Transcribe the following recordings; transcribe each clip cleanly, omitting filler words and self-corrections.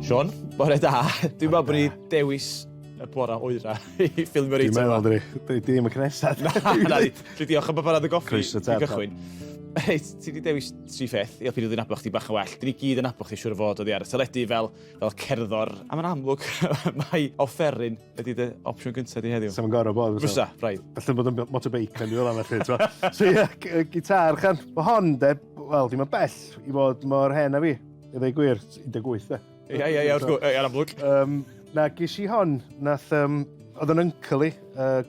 Siôn, bore da. Dwi'n meddwl bod ni dewis y bora oera i ffilmio'r eitem. Dwi'n meddwl, dwi. Dwi ddim y cnesad. Na, na, dwi diolch am bod ar y goffi. Croeso te. I gychwyn. Reit, ti wedi dewis tri pheth i helpu ni ddod i nabod chdi bach yn well. Dyn ni gyd yn nabod chdi siŵr o fod oddi ar y teledu fel, fel cerddor. A mae'n amlwg mae offeryn ydy dy opsiwn gyntaf di heddiw. Sa'n gorau bod. Fysa, rhaid. Falle bod yn motorbike yn fel yna, felly. So ie, gitar, chan. Mae hon, de, wel, dim yn bell i fod mor hen a fi. I ddweud gwir, 18, de. Ie, ie, ie, wrth gwrs, ie, amlwg. Um, na, ges i hon, nath, um, oedd yn uncle i,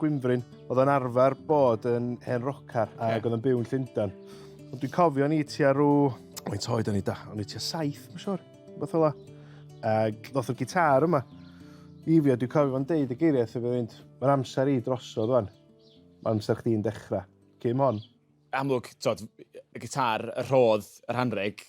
Gwynfryn, oedd o'n arfer bod yn hen rocar, okay. ac oedd yn byw yn Llundain. Ond dwi'n cofio ni tua rhyw... Faint oed o'n i da? O'n i tua saith, mae'n siŵr. Beth ola. Ac ddoth y gitar yma. I fi, a dwi'n cofio fo'n deud y geiriau, wrtho fi fynd, mae'n amser i drosodd wan. Mae'n amser chdi'n dechrau. Cym hon. Amlwg, tod, y gitar, y rhodd, yr anreg,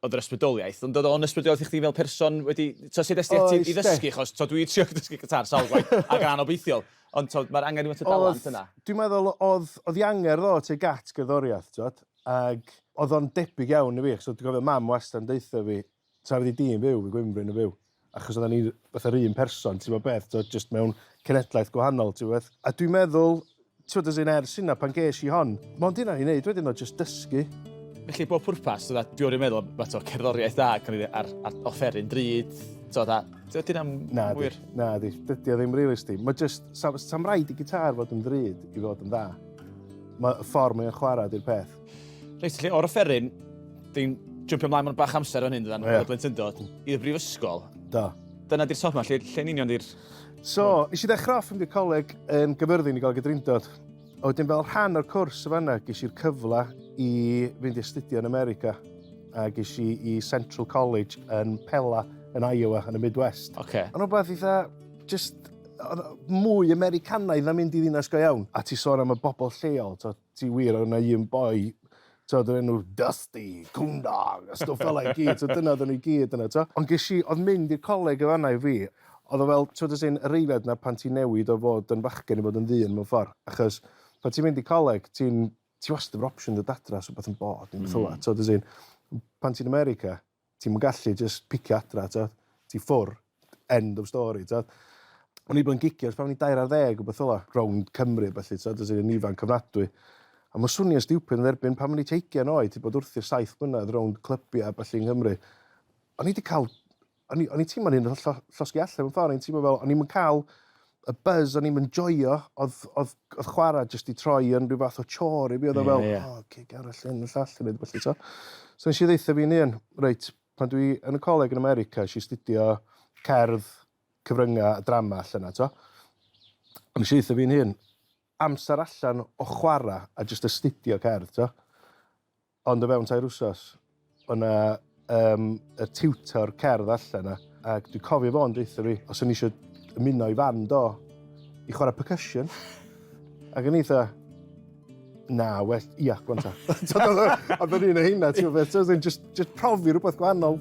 oedd yr ysbrydoliaeth, ond oedd o'n ysbrydoliaeth i chdi fel person wedi... So, sut est ti ati i ddysgu, achos to, dwi'n trio dysgu gitar sawl gwaith ac yn anobeithiol, ond to, mae'r angen i fod y dalent yna. Dwi'n meddwl oedd, oedd i angerdd o tuag at gerddoriaeth, twod, ac oedd o'n debyg iawn i fi, achos dwi'n cofio mam wastad yn deutha fi, tra fyddi di'n fyw, fi Gwynfryn yn fyw, achos oedden ni fatha'r un person, ti'n gwybod beth, so, just mewn cenedlaeth gwahanol, ti'n gwybod. A dwi'n meddwl, ti'n gwybod, as in ers hynna, pan ges i hon, mond hynna i wneud wedyn oedd just dysgu. Felly, bob pwrpas, so, dwi'n rhaid meddwl, ma, to, cerddoriaeth da, ar, ar offeryn drud, so, da, dydy hynna'n na, wir? Na, di, dydy o ddim really, sti. Mae just, sam, sam rhaid i gitar fod yn ddrud i fod yn dda. Mae y ffordd mae'n chwarae di'r peth. Reit, felly o'r offeryn, di'n jumpio ymlaen mewn bach amser o'n hyn, dydan, yeah. plentyndod, i'r brifysgol. Do. Dyna di'r top yma, lle, lle'n union di'r... So, nes i ddechrau off yn coleg yn Gyfyrddin i gael gydrindod. A wedyn fel rhan o'r cwrs y fanna, ges i'r cyfle i fynd i astudio yn America. A ges i i Central College yn Pella, yn Iowa, yn y Midwest. Okay. Ond rhywbeth eitha, just mwy Americanaidd na mynd i ddinas go iawn. A ti sôn am y bobl lleol, to, ti wir, oedd yna un boi, t'od, o'r enw Dusty, Coondog, a stwff fel 'na i gyd, so dyna oedden nhw i gyd yna, t'o'? Ond ges i, oedd mynd i'r coleg yn fan'na i fi, oedd o fel, t'od as in, yr eiliad 'na pan ti'n newid o fod yn fachgen i fod yn ddyn mewn ffordd, achos pan ti'n mynd i coleg, ti'n, ti wastad efo'r opsiwn dod adra os wbath yn bod, neu rwbeth fela, t'od as in, pan ti'n America, ti'm yn gallu jyst picio adra, t'od? Ti ffwr', end of story, t'od? O'n i 'di bod yn gigio ers pan o'n i'n dair ar ddeg, wbath fela, rownd Cymru a ballu, t'od, as in yn ifanc ofnadwy. A ma'n swnio'n stupid ond erbyn pan o'n i tua ugian oed, 'di bod wrthi'r saith mlynedd rownd clybia a ballu yng Nghymru, o'n i 'di cael, o'n i o'n i'n teimlo'n hun fatha llosgi allan mewn ffordd, o'n i'n teimlo fel, o'n i'm yn cael y buzz, o'n i'm yn joio, oedd, oedd, oedd chwarae jyst i troi yn rhyw fath o chore i fi, oedd o fel, yeah, yeah. oh, gig arall hyn, y llall yn felly, to. So nes i ddeutha fi'n un, reit, pan dwi yn y coleg yn America, nes i astudio cerdd, cyfryngau a drama allan yna, to. Ond nes i ddeutha fi'n hun, amser allan o chwarae a jyst astudio cerdd, to. Ond o fewn tair wsos, o' 'na yym y tiwtor cerdd allan 'na, ac dwi'n cofio fo'n deutha fi os o'n i isio ymuno i fand o i chwarae percussion. Ac o'n i fatha, na, well, ia, go on ta. Oedd o'n un o heina, ti'n gwybod beth, just, just profi rhywbeth gwahanol.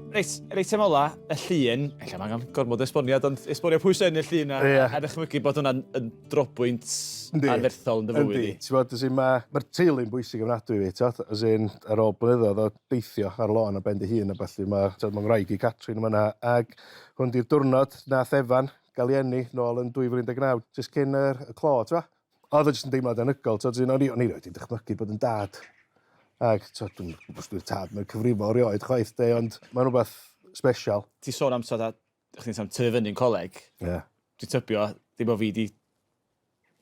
Reit, yr eitem ola, y llun, ella mae angen gormod o esboniad, ond esbonio pwy sy'n y llun a, yeah. a dychmygu bod hwnna'n yn drobwynt anferthol yn dy fywyd di. Ti'n bod, as in, mae'r ma teulu'n bwysig ofnadwy i fi, ti'n as in, ar ôl blynyddoedd o deithio ar lôn ar ben dy hun a ballu, mae, ti'n mae'n ngwraig i Catrin yma ac hwn di'r diwrnod nath Evan gael ei eni nôl yn 2019, jyst cyn yr, y clo, ti'n Oedd o jyst yn deimlad anhygoel, t'od, o'n i o'n i rioed 'di dychmygu bod yn dad. Ac t'od, dwi'm yn gwybod os dwi'n tad mewn cyfrifol rioed chwaith 'de, ond mae'n rhywbeth special. Ti'n sôn am t'od a chdi'n sôn am tyfu fyny'n coleg. Ie. Dwi'n tybio, dim bo' fi 'di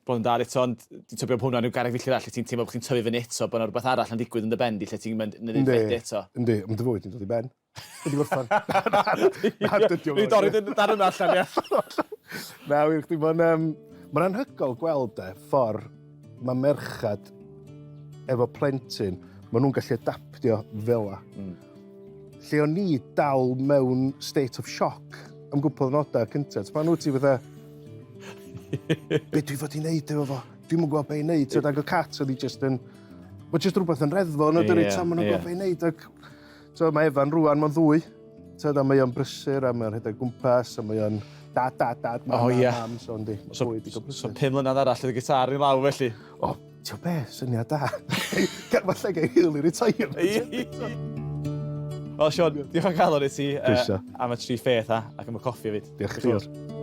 bod yn dad eto, ond dwi'n tybio bo' hwnna'n ryw garreg filltir arall lle ti'n teimlo bo' chdi'n tyfu fyny eto, bo' 'na rwbath arall yn digwydd yn dy ben di lle ti'n mynd yn Yndi. aeddfedu eto. Yndi, ond dy fywyd di'n dod i ben. Wedi gorffan. Na, dydy o'm. Ni dorri dy darn yna allan, ia. Na, wir chdi, mae'n um, ma anhygoel gweld e, ffordd mae merchad efo plentyn, maen nhw'n gallu adaptio fel la. Lle o'n i dal mewn state of shock am gwpl o nodau cyntaf. Pan wyt ti fatha, be dwi fod i wneud efo fo? Dwi'm yn gwybod be i wneud. So, ac o cat oedd hi just yn... Mae just rhywbeth yn reddfol yn ydy'r yeah, maen nhw'n gwybod be i wneud. Ac, so, mae Evan rwan, mae'n ddwy. So, a mae o'n brysur, a mae'n rhedeg gwmpas, a mae o'n dad, dad, dad, mam, oh, yeah. mam, so yndi. So, so, pum mlynedd arall oedd y gitar i law felly? O, oh, ti'n be, syniad da. Falle gael early retirement. Wel, Sean, diolch o galon i ti Croeso. am y tri pheth a, ac am y coffi hefyd. Diolch i chi.